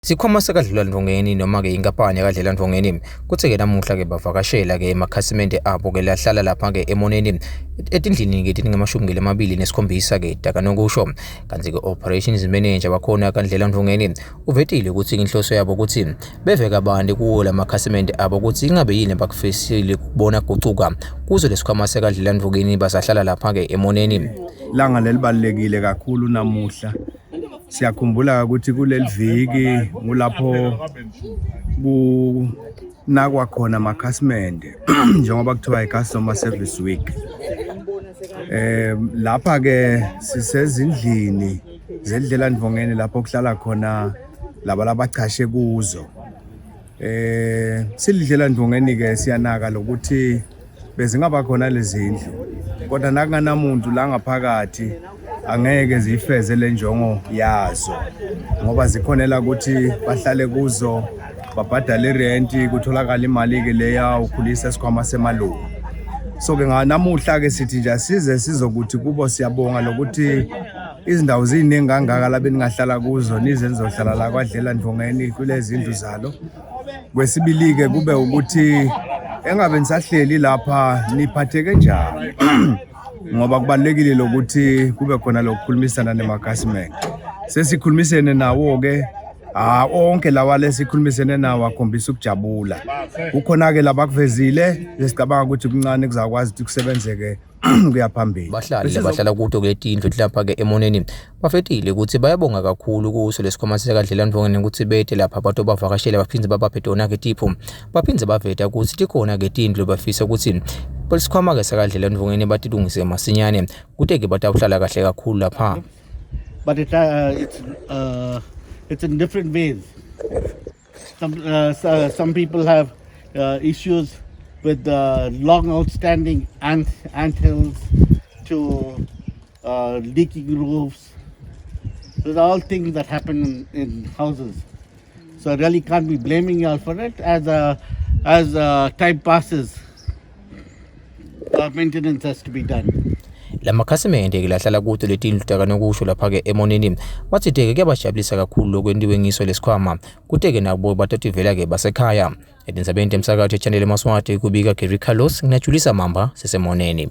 Sikhwama sakaDlula Ndvongeni noma-ke inkampani yakadlela Ndvongeni kuthe-ke namuhla-ke bavakashela-ke emakhasimende abo-ke lahlala lapha-ke eMoneni etindlini-ke letingemashumi-ke 27-ke takanokusho. Kanti-ke operations manager wakhona kaNdlela Ndvongeni uvetile ukuthi inhloso yabo ukuthi beve kabanti kuwo lamakhasimende abo ukuthi ingabe yini abakufisile ukubona gucuka kuzo lesikhwama sekaDlela Ndvongeni basahlala lapha-ke eMoneni. Langa lelibalulekile kakhulu namuhla. Siyakhumbula ukuthi kuleli viki ngulapho kunakwa khona amakhasimende njengoba kuthiwa i-customer service week. Lapha ke sisezindlini zendlela Ndvongeni lapho kuhlala khona laba labachashe kuzo. Silidlela Ndvongeni ke siyanaka lokuthi bezingaba khona lezindlu kodwa nakunganamuntu la ngaphakathi angeke ziyifeze le njongo yazo ngoba zikhonela ukuthi bahlale kuzo babhadale irenti kutholakala imali-ke leya ukhulisa isikhwama semalungu. So-ke nganamuhla-ke sithi nje asize sizokuthi kubo siyabonga lokuthi izindawo ziyiningi kangaka la beningahlala kuzo nize nizohlala la kwaDlela Ndvongeni kulezi ndlu zalo. Kwesibili-ke kube ukuthi engabe nisahleli lapha niphatheke njani ngoba kubalulekile lokuthi kube khona lokukhulumisana nemakhasimende. Sesikhulumisene nawo-ke onke lawa lesikhulumisene nawo akhombisa ukujabula. Kukhona-ke labakuvezile lesicabanga ukuthi kuncane kuzakwazi ukuthi kusebenzeke kuya phambili. Bahlali labahlala kuto kuletindlu lapha-ke eMoneni bafetile ukuthi bayabonga kakhulu kuso lesikhwama sekaDlela Ndvongeni ukuthi bete lapha bato bavakashela baphindze babaphe tona-ke tipho. Baphindze baveta ukuthi tikhona-ke tindlu bafisa ukuthi lesikhwama-ke sakaDlela Ndvongeni batilungise masinyane kute-ke batawuhlala kahle kakhulu lapha. But it's in different ways. Some people have issues with long outstanding ant hills to leaking roofs. Those are all things that happen in houses. So I really can't be blaming y'all for it. As time passes, maintenance has to be done. Lamakhasimende ke lahlala kuto letindlu takanokusho lapha-ke eMoneni batsite-ke kuyabajabulisa kakhulu lokwentiwe ngiso lesikhwama kute-ke nabo batotivela-ke basekhaya. Etindzabeni temsakato channel eMaswati kubika Gary Carlos nginajulisa Mamba siseMoneni.